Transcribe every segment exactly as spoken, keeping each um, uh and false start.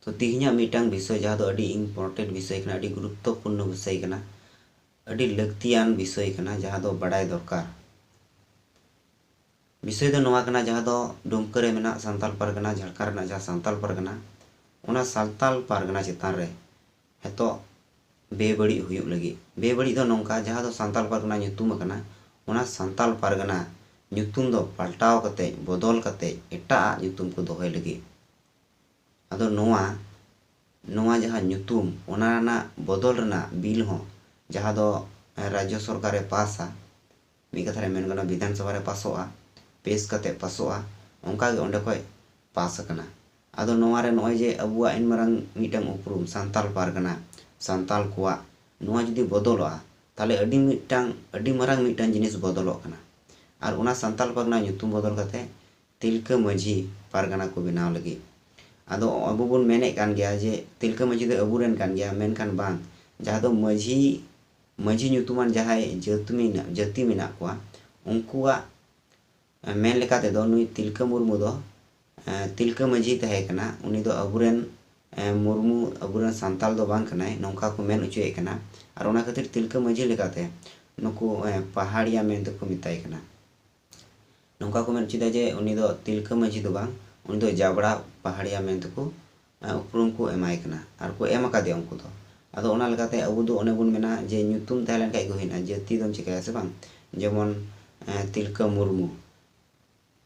ᱛᱚ ᱛᱮᱦᱮᱧᱟᱜ ᱢᱤᱫᱴᱟᱝ ᱵᱤᱥᱚᱭ, ᱡᱟᱦᱟᱸ ᱫᱚ ᱟᱹᱰᱤ important ᱵᱤᱥᱚᱭ ᱠᱟᱱᱟ, ᱟᱹᱰᱤ ᱜᱩᱨᱩᱛᱛᱚᱯᱩᱨᱱᱚ ᱵᱤᱥᱚᱭ ᱠᱟᱱᱟ, ᱟᱹᱰᱤ ᱞᱟᱹᱠᱛᱤᱭᱟᱱ ᱵᱤᱥᱚᱭ ᱠᱟᱱᱟ, ᱡᱟᱦᱟᱸ ᱫᱚ ᱵᱟᱰᱟᱭ ᱫᱚᱨᱠᱟᱨ᱾ ᱵᱤᱥᱚᱭ ᱫᱚ ᱱᱚᱣᱟ ᱠᱟᱱᱟ, ᱡᱟᱦᱟᱸ ᱫᱚ ᱰᱩᱢᱠᱟᱹ ᱨᱮ ᱢᱮᱱᱟᱜ ᱥᱟᱱᱛᱟᱞ ᱯᱟᱨᱜᱟᱱᱟ, ᱡᱷᱟᱲᱠᱷᱚᱸᱰ ᱨᱮᱱᱟᱜ ᱡᱟᱦᱟᱸ ᱥᱟᱱᱛᱟᱞ ᱯᱟᱨᱜᱟᱱᱟ, ᱚᱱᱟ ᱥᱟᱱᱛᱟᱞ ᱯᱟᱨᱜᱟᱱᱟ ᱪᱮᱛᱟᱱ ᱨᱮ ᱱᱤᱛᱚᱜ ᱵᱮᱵᱟᱹᱲᱤᱡ ᱦᱩᱭᱩᱜ ᱞᱟᱹᱜᱤᱫ᱾ ᱵᱮᱵᱟᱹᱲᱤᱡ ᱫᱚ ᱱᱚᱝᱠᱟ, ᱡᱟᱦᱟᱸ ᱫᱚ ᱥᱟᱱᱛᱟᱞ ᱯᱟᱨᱜᱟᱱᱟ ᱧᱩᱛᱩᱢ ᱟᱠᱟᱱᱟ, ᱚᱱᱟ ᱥᱟᱱᱛᱟᱞ ᱯᱟᱨᱜᱟᱱᱟ ᱧᱩᱛᱩᱢ ᱫᱚ ᱯᱟᱞᱴᱟᱣ ᱠᱟᱛᱮ, ᱵᱚᱫᱚᱞ ᱠᱟᱛᱮ ᱮᱴᱟᱜ ᱟᱜ ᱧᱩᱛᱩᱢ ᱠᱚ ᱫᱚᱦᱚᱭ ᱞᱟᱹᱜᱤᱫ᱾ ᱟᱫᱚ ᱱᱚᱣᱟ, ᱱᱚᱣᱟ ᱡᱟᱦᱟᱸ ᱧᱩᱛᱩᱢ, ᱚᱱᱟ ᱨᱮᱱᱟᱜ ᱵᱚᱫᱚᱞ ᱨᱮᱱᱟᱜ ᱵᱤᱞ ᱦᱚᱸ, ᱡᱟᱦᱟᱸ ᱫᱚ ᱨᱟᱡᱽᱡᱚ ᱥᱚᱨᱠᱟᱨᱮ ᱯᱟᱥᱟ, ᱢᱤᱫ ᱠᱟᱛᱷᱟ ᱨᱮ ᱢᱮᱱ ᱜᱟᱱᱚᱜᱼᱟ, ᱵᱤᱫᱷᱟᱱ ᱥᱚᱵᱷᱟ ᱨᱮ ᱯᱟᱥᱚᱜᱼᱟ, ᱯᱮᱥ ᱠᱟᱛᱮ ᱯᱟᱥᱚᱜᱼᱟ, ᱚᱱᱠᱟ ᱜᱮ ᱚᱸᱰᱮ ᱠᱷᱚᱡ ᱯᱟᱥ ᱟᱠᱟᱱᱟ᱾ ᱟᱫᱚ ᱱᱚᱣᱟ ᱨᱮ ᱱᱚᱜᱼᱚᱭ ᱡᱮ ᱟᱵᱚᱣᱟᱜ ᱤᱱ ᱢᱟᱨᱟᱝ ᱢᱤᱫᱴᱟᱝ ᱩᱯᱨᱩᱢ, ᱥᱟᱱᱛᱟᱞ ᱯᱟᱨᱜᱟᱱᱟ, ᱥᱟᱱᱛᱟᱞ ᱠᱚᱣᱟᱜ, ᱱᱚᱣᱟ ᱡᱩᱫᱤ ᱵᱚᱫᱚᱞᱚᱜᱼᱟ, ᱛᱟᱦᱚᱞᱮ ᱟᱹᱰᱤ ᱢᱤᱫᱴᱟᱝ, ᱟᱹᱰᱤ ᱢᱟᱨᱟᱝ ᱢᱤᱫᱴᱟᱝ ᱡᱤᱱᱤᱥ ᱵᱚᱫᱚᱞᱚᱜ ᱠᱟᱱᱟ᱾ ᱟᱨ ᱚᱱᱟ ᱥᱟᱱᱛᱟᱞ ᱯᱟᱨᱜᱟᱱᱟ ᱧᱩᱛᱩᱢ ᱵᱚᱫᱚᱞ ᱠᱟᱛᱮ ᱛᱤᱞᱠᱟᱹ ᱢᱟᱹᱡᱷᱤ ᱯᱟᱨᱜᱟᱱᱟ ᱠᱚ ᱵᱮᱱᱟᱣ ᱞᱟᱹᱜᱤᱫ᱾ ᱟᱫᱚ ᱟᱵᱚ ᱵᱚᱱ ᱢᱮᱱᱮᱫ ᱠᱟᱱ ᱜᱮᱭᱟ ᱡᱮ ᱛᱤᱞᱠᱟᱹ ᱢᱟᱹᱡᱷᱤ ᱫᱚ ᱟᱵᱚᱨᱮᱱ ᱠᱟᱱ ᱜᱮᱭᱟ, ᱢᱮᱱᱠᱷᱟᱱ ᱵᱟᱝ, ᱡᱟᱦᱟᱸ ᱫᱚ ᱢᱟᱹᱡᱷᱤ, ᱢᱟᱹᱡᱷᱤ ᱧᱩᱛᱩᱢᱟᱱ ᱡᱟᱦᱟᱸᱭ ᱡᱟᱹᱛ ᱢᱮᱱᱟᱜ, ᱡᱟᱹᱛᱤ ᱢᱮᱱᱟᱜ ᱠᱚᱣᱟ, ᱩᱱᱠᱩᱣᱟᱜ ᱢᱮᱱ ᱞᱮᱠᱟ ᱛᱮᱫᱚ ᱱᱩᱭ ᱛᱤᱞᱠᱟᱹ ᱢᱩᱨᱢᱩ ᱫᱚ, ᱮ, ᱛᱤᱞᱠᱟᱹ ᱢᱟᱹᱡᱷᱤ ᱛᱟᱦᱮᱸ ᱠᱟᱱᱟ, ᱩᱱᱤ ᱫᱚ ᱟᱵᱚᱨᱮᱱ, ᱮ, ᱢᱩᱨᱢᱩ, ᱟᱵᱚᱨᱮᱱ ᱥᱟᱱᱛᱟᱞ ᱫᱚ ᱵᱟᱝ ᱠᱟᱱᱟᱭ, ᱱᱚᱝᱠᱟ ᱠᱚ ᱢᱮᱱ ᱦᱚᱪᱚᱭᱮᱫ ᱠᱟᱱᱟ᱾ ᱟᱨ ᱚᱱᱟ ᱠᱷᱟᱹᱛᱤᱨ ᱛᱤᱞᱠᱟᱹ ᱢᱟᱹᱡᱷᱤ ᱞᱮᱠᱟᱛᱮ ᱱᱩᱠᱩ, ᱮ, ᱯᱟᱦᱟᱲᱤᱭᱟ ᱢᱮᱱᱛᱮ ᱠᱚ ᱢᱮᱛᱟᱭ ᱠᱟᱱᱟ᱾ ᱱᱚᱝᱠᱟ ᱠᱚ ᱢᱮᱱ ᱦᱚᱪᱚᱭᱮᱫᱟ ᱡᱮ ᱩᱱᱤ ᱫᱚ ᱛᱤᱞᱠᱟᱹ ᱢᱟᱹᱡᱷᱤ ᱫᱚ ᱵᱟᱝ, ᱩᱱᱤ ᱫᱚ ᱡᱟᱵᱲᱟ ᱯᱟᱦᱟᱲᱤᱭᱟ ᱢᱮᱱᱛᱮ ᱠᱚ, ᱮ, ᱩᱯᱨᱩᱢ ᱠᱚ ᱮᱢᱟᱭ ᱠᱟᱱᱟ ᱟᱨ ᱠᱚ ᱮᱢ ᱟᱠᱟᱫᱮᱭᱟ ᱩᱱᱠᱩ ᱫᱚ᱾ ᱟᱫᱚ ᱚᱱᱟ ᱞᱮᱠᱟᱛᱮ ᱟᱵᱚ ᱫᱚ ᱚᱱᱮ ᱵᱚᱱ ᱢᱮᱱᱟ ᱡᱮ ᱧᱩᱛᱩᱢ ᱛᱟᱦᱮᱸ ᱞᱮᱱ ᱠᱷᱟᱡ ᱜᱮ ᱦᱩᱭᱱᱟ, ᱡᱟᱹᱛᱤ ᱫᱚᱢ ᱪᱤᱠᱟᱹᱭᱟ ᱥᱮ ᱵᱟᱝ? ᱡᱮᱢᱚᱱ, ᱮ, ᱛᱤᱞᱠᱟᱹ ᱢᱩᱨᱢᱩ,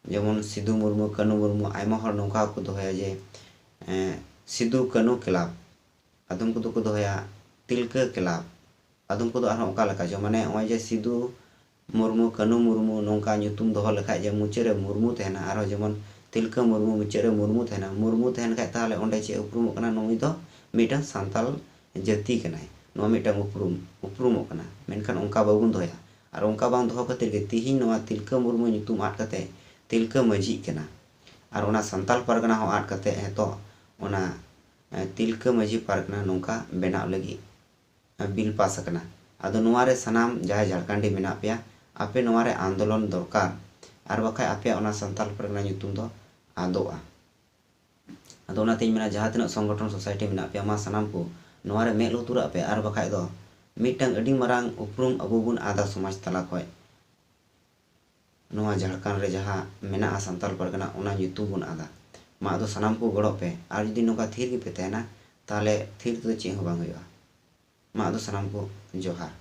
ᱡᱮᱢᱚᱱ ᱥᱤᱫᱩ ᱢᱩᱨᱢᱩ, ᱠᱟᱹᱱᱩ ᱢᱩᱨᱢᱩ, ᱟᱭᱢᱟ ᱦᱚᱲ ᱱᱚᱝᱠᱟ ᱠᱚ ᱫᱚᱦᱚᱭᱟ ᱡᱮ, ᱮ, ᱥᱤᱫᱩ ᱠᱟᱹᱱᱩ ᱠᱞᱟᱵᱽ, ᱟᱫᱚᱢ ᱠᱚᱫᱚ ᱠᱚ ᱫᱚᱦᱚᱭᱟ ᱛᱤᱞᱠᱟᱹ ᱠᱞᱟᱵᱽ, ᱟᱫᱚᱢ ᱠᱚᱫᱚ ᱟᱨᱦᱚᱸ ᱚᱠᱟ ᱞᱮᱠᱟ ᱪᱚ, ᱢᱟᱱᱮ ᱱᱚᱜᱼᱚᱭ ᱡᱮ ᱥᱤᱫᱩ ᱢᱩᱨᱢᱩ, ᱠᱟᱹᱱᱩ ᱢᱩᱨᱢᱩ ᱱᱚᱝᱠᱟ ᱧᱩᱛᱩᱢ ᱫᱚᱦᱚ ᱞᱮᱠᱷᱟᱡ ᱡᱮ ᱢᱩᱪᱟᱹᱫ ᱨᱮ ᱢᱩᱨᱢᱩ ᱛᱟᱦᱮᱱᱟ, ᱟᱨᱦᱚᱸ ᱡᱮᱢᱚᱱ ᱛᱤᱞᱠᱟᱹ ᱢᱩᱨᱢᱩ ᱢᱩᱪᱟᱹᱫ ᱨᱮ ᱢᱩᱨᱢᱩ ᱛᱟᱦᱮᱱᱟ, ᱢᱩᱨᱢᱩ ᱛᱟᱦᱮᱱ ᱠᱷᱟᱡ ᱛᱟᱦᱚᱞᱮ ᱚᱸᱰᱮ ᱪᱮᱫ ᱩᱯᱨᱩᱢᱚᱜ ᱠᱟᱱᱟ? ᱱᱩᱭ ᱫᱚ ᱢᱤᱫᱴᱟᱝ ᱥᱟᱱᱛᱟᱞ ᱡᱟᱹᱛᱤ ᱠᱟᱱᱟᱭ, ᱱᱚᱣᱟ ᱢᱤᱫᱴᱟᱝ ᱩᱯᱨᱩᱢ, ᱩᱯᱨᱩᱢᱚᱜ ᱠᱟᱱᱟ᱾ ᱢᱮᱱᱠᱷᱟᱱ ᱚᱱᱠᱟ ᱵᱟᱵᱚᱱ ᱫᱚᱦᱚᱭᱟ᱾ ᱟᱨ ᱚᱱᱠᱟ ᱵᱟᱝ ᱫᱚᱦᱚ ᱠᱷᱟᱹᱛᱤᱨ ᱜᱮ ᱛᱤᱦᱤᱧ ᱱᱚᱣᱟ ᱛᱤᱞᱠᱟᱹ ᱢᱩᱨᱢᱩ ᱧᱩᱛᱩᱢ ᱟᱫ ᱠᱟᱛᱮ ᱛᱤᱞᱠᱟᱹ ᱢᱟᱹᱡᱷᱤᱜ ᱠᱟᱱᱟ᱾ ᱟᱨ ᱚᱱᱟ ᱥᱟᱱᱛᱟᱞ ᱯᱟᱨᱜᱟᱱᱟ ᱦᱚᱸ ᱟᱫ ᱠᱟᱛᱮ ᱱᱤᱛᱚᱜ ᱚᱱᱟ, ᱮ, ᱛᱤᱞᱠᱟᱹ ᱢᱟᱹᱡᱷᱤ ᱯᱟᱨᱜᱟᱱᱟ ᱱᱚᱝᱠᱟ ᱵᱮᱱᱟᱣ ᱞᱟᱹᱜᱤᱫ, ᱮ, ᱵᱤᱞ ᱯᱟᱥ ᱟᱠᱟᱱᱟ᱾ ᱟᱫᱚ ᱱᱚᱣᱟ ᱨᱮ ᱥᱟᱱᱟᱢ ᱡᱟᱦᱟᱸᱭ ᱡᱷᱟᱲᱠᱷᱚᱸᱰᱤ ᱢᱮᱱᱟᱜ ᱯᱮᱭᱟ, ᱟᱯᱮ ᱱᱚᱣᱟ ᱨᱮ ᱟᱱᱫᱳᱞᱚᱱ ᱫᱚᱨᱠᱟᱨ, ᱟᱨ ᱵᱟᱠᱷᱟᱡ ᱟᱯᱮᱭᱟᱜ ᱚᱱᱟ ᱥᱟᱱᱛᱟᱞ ᱯᱟᱨᱜᱟᱱᱟ ᱧᱩᱛᱩᱢ ᱫᱚ ᱟᱫᱚᱜᱼᱟ᱾ ᱟᱫᱚ ᱚᱱᱟᱛᱤᱧ ᱢᱮᱱᱟ, ᱡᱟᱦᱟᱸ ᱛᱤᱱᱟᱹᱜ ᱥᱚᱝᱜᱚᱴᱷᱚᱱ society ᱢᱮᱱᱟᱜ ᱯᱮᱭᱟ, ᱢᱟ ᱥᱟᱱᱟᱢ ᱠᱚ ᱱᱚᱣᱟ ᱨᱮ ᱢᱮᱫ ᱞᱩᱛᱩᱨᱟᱜ ᱯᱮ, ᱟᱨ ᱵᱟᱠᱷᱟᱡ ᱫᱚ ᱢᱤᱫᱴᱟᱝ ᱟᱹᱰᱤ ᱢᱟᱨᱟᱝ ᱩᱯᱨᱩᱢ ᱟᱵᱚ ᱵᱚᱱ ᱟᱫᱟ ᱥᱚᱢᱟᱡᱽ ᱛᱟᱞᱟ ᱠᱷᱚᱡ᱾ ᱱᱚᱣᱟ ᱡᱷᱟᱲᱠᱷᱚᱸᱰ ᱨᱮ ᱡᱟᱦᱟᱸ ᱢᱮᱱᱟᱜᱼᱟ ᱥᱟᱱᱛᱟᱲ ᱯᱟᱨᱜᱟᱱᱟ, ᱚᱱᱟ ᱧᱩᱛᱩᱢ ᱵᱚᱱ ᱟᱫᱟ᱾ ᱢᱟ ᱟᱫᱚ ᱥᱟᱱᱟᱢ ᱠᱚ ᱜᱚᱲᱚᱜ ᱯᱮ, ᱟᱨ ᱡᱩᱫᱤ ᱱᱚᱝᱠᱟ ᱛᱷᱤᱨ ᱜᱮᱯᱮ ᱛᱟᱦᱮᱱᱟ, ᱛᱟᱦᱚᱞᱮ ᱛᱷᱤᱨ ᱛᱮᱫᱚ ᱪᱮᱫ ᱦᱚᱸ ᱵᱟᱝ ᱦᱩᱭᱩᱜᱼᱟ᱾ ᱢᱟ ᱟᱫᱚ ᱥᱟᱱᱟᱢ ᱠᱚ ᱡᱚᱦᱟᱨ᱾